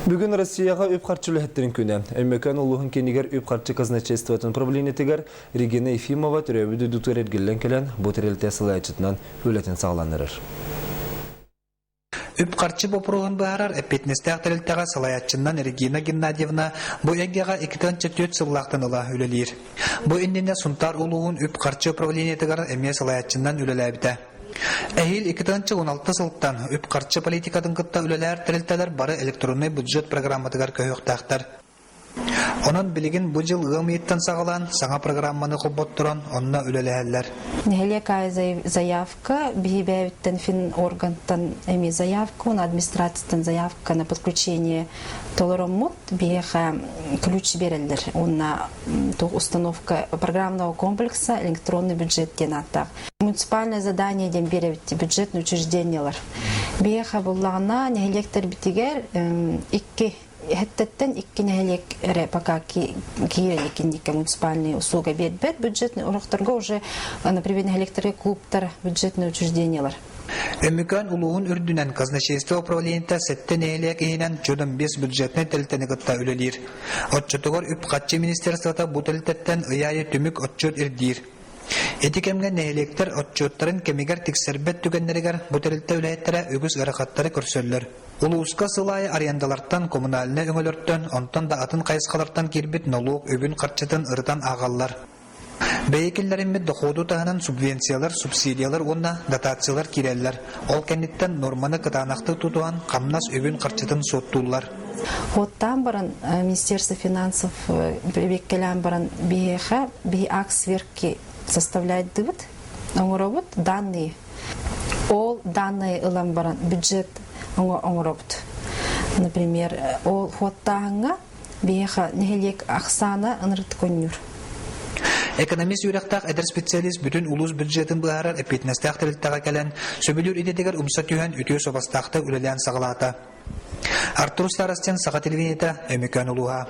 Бүгүн Россияҕа үп-харчы үлэһиттэрин күнэ. Өймөкөөн улууһун киинигэр үп-харчы казначействотын управлениетыгар Регина Ефимова төрөөбүт дойдутугар эргиллэн кэлэн, бу тэрилтэ салайааччытынан үлэтин саҕаланнарар. Үп-харчы боппуруоһун быһаарар эппиэтинэстээх тэрилтэҕэ салайааччынан Регина Геннадьевна бу эйгэҕэ 204 сыллаахтан ыла үлэлиир. Бу иннинэ Сунтаар улууһун үп-харчы управлениетыгар эмиэ салайааччынан үлэлээбитэ. Эһиил 2016 сылтан үп-харчы политикатын кытта үлэлэһэр тэрилтэлэр бары электроннай бюджет программатыгар көһүөхтээхтэр. Онон билигин бу дьыл ыам ыйыттан саҕалаан саҥа программаны холботторон онно үлэлэһэллэр. Нэһилиэк аайы заявка биһи бэйэбиттэн финоргантан эмиэ заявка, уонна администрацияттан заявка на подключение толороммут биһиэхэ ключ биэрэллэр уонна установка программного комплекса электронный бюджет диэн ааттаах. Муниципальное задание диэн биэрэбит бюджетный учреждениелар. Биһиэхэ буллаҕына нэһилиэктэрбитигэр икки Эһэттэттэн икки нэһилиэк эрэ пока киирэн иккинникке муниципальный услуга биэрбэт бюджетный урохторго уже, например, нэһилиэктэргэ клубтар, бюджетные учреждениелар. Өмүкөөн улууһун үрдүнэн казначейство управлениета сэттэ нэһилиэк иһинэн чудом без бюджетнай тэрилтэни кытта үлэлиир. Оччотугар үп-харчы министерствота бу тэрилтэттэн ый аайы түмүк отчуот ирдиир. Ити кэмҥэ нэһилиэктэр отчуоттарын кэмигэр тиксэрбэт түгэннэригэр бу тэрилтэ үлэһиттэрэ үгүс ыарахаттары көрсөллөр. Улууска сыл аайы арендалартан, коммунальнай өҥөлөртөн, онтон да атын хайысхалартан киирбит нолуок үбүн-харчытын ырытан ааҕаллар. Бэйэ киллэриммит дохуоду таһынан субвенциялар, субсидиялар уонна дотациялар киирэллэр. Ол кэнниттэн нуорманы кытаанахтык тутуһан хамнас үбүн-харчытын суоттууллар. Хуоттаан баран Министерство финансов бэбиэккэлээн баран биһиэхэ биһи акт сверки составляйдыбыт, оҥоробут данные. Ол данные ылан баран бюджет оҥоробут. Например, ол хуоттааһыҥҥа биһиэхэ нэһилиэк ахсаана ынырыт конньур. Экономист үөрэхтээх эдэр специалист бүтүн улуус бюджетын быһаарар эппиэтинэстээх тэрилтэҕэ кэлэн, сөбүлүүр идэтигэр умса түһэн үтүө суобастаахтык үлэлээн саҕалаата. Артур Старостин, Саха телевидениета, Өймөкөөн улууһа.